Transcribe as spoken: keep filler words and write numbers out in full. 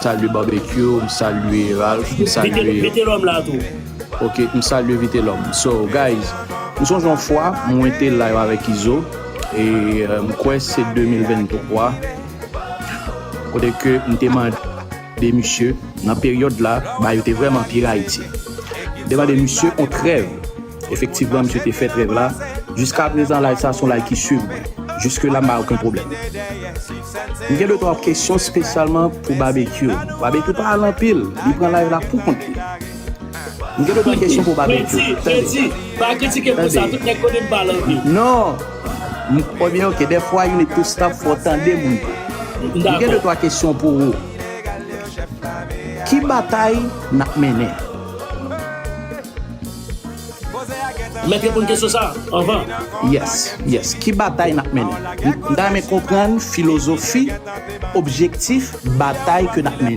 salye Barbecue, m salye Ralph, m salye Vitelòm la tou. Ok, m salye Vitelòm. So, guys, m sonje yon fwa, mwen te live avèk Izo, e euh, m kwè se de mil venntwa, kote ke m te mande misye, nan peryòd la, ba yo te vrèman pire Ayiti. M te mande misye yon trèv. Efektivman, misye te fè trèv la. Jiska prezan, live sa se yon live ki swiv mwen. Jiske la, m pa okenn pwoblèm. M gen de twa kesyon espesyalman pou Barbecue. Barbecue pale anpil, li pran live la pou kont li. M gen de twa kesyon pou Barbecue. Fredi, Fredi, pa kritike pou sa, tout nèg konnen m pale anpil. Non. M- Ebyen, ok, dèfwa, you need to stop fò tande moun tou. M gen de twa kesyon pou ou. Ki batay n ap mennen? Mèt reponn kesyon sa anvan. Yes, yes. Ki batay n ap mennen? M ta renmen konprann filozofi, objektif, batay ke n ap mennen.